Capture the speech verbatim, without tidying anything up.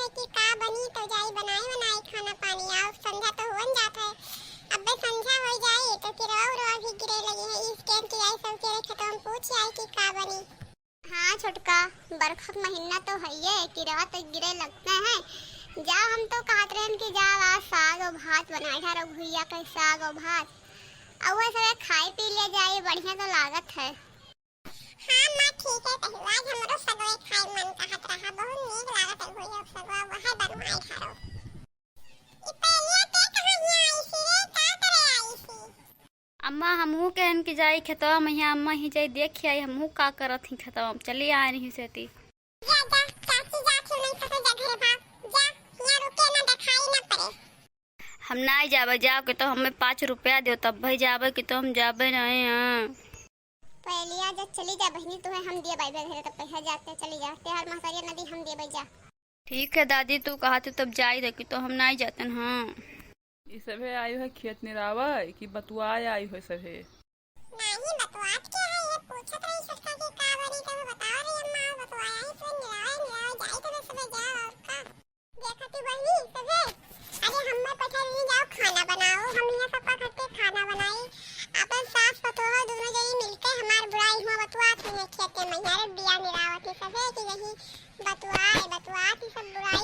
कि का बनी, तो जाई बनाई बनाई खाना पानी। आओ, संझा तो हुअन जात है, अबे संझा हो जाई तो किरवा उरवा भी गिरे लगी है। इस टाइम की आई सब के खेतवा में पूछ आई कि का बनी। हाँ छोटका, बरखा के महीना तो हइये, किरवा तो गिरे लगते हैं। जा, हम तो कहत रहन कि जा आज साग और भात बनाए ठारो, भुइया के साग और भात, और वह सब खाए पी लिया जाए, बढ़िया तो लागत है। हाँ माँ, ठीक है, तहियो आज हमरो सगवे खाए मन कहत रहा, बहुत नीक लागत है भुइया के सगवा, वह बनवाए ठारो। ई पहलिया ते कहाँ हियाँ आइसी रे, का करे आइसी? अम्मा, हमहू कहन कि जाई खेतवा में, हियाँ अम्मा ही जाई देख आई, हमहू का करत ही खेतवा में, चली आए रही सेती। जा, जा, चाची जात ही नहीं सके, जा घरे भाग, जा, हियाँ रुके ना, देखाई ना पड़े। हम नाई जाबे, जाओ के तो हमें पाँच रुपया दो, तब भाई जाबे कि तो हम जाबे नहीं हैं। पहलिया जा, चली जा बहिनी, तुम्हें हम दिए बाई घरे, तो पैसा जाते चली जा, तेहार महतारिया नदी हम दिए बाई जा। ठीक है दादी, तू कहा तू तब जाई रही, तो हम नाई जातन। हाँ, ई सभे आयु है खेत निरावे कि बतुआए आयु है सभे? नाही, बतुआत के है, ये पूछत रही छोटका कि का बनी, तो बताओ रे अम्मा, बतुआए आई तो निरावे, निरावे जाई तो सभे जाओ, और का? देखती बहिनी सभे, अरे हम्मे पठा नहीं जाओ, खाना बनाओ, हम यहाँ सबका घर के खाना बनाई। अपन सास पतोह दोनों जनी मिलके हमार बुराई हुआ बतुआत हुई है खेते में, यार बिया निरावत ही सभे कि यही बतुआए, बतुआत ही सब बुराई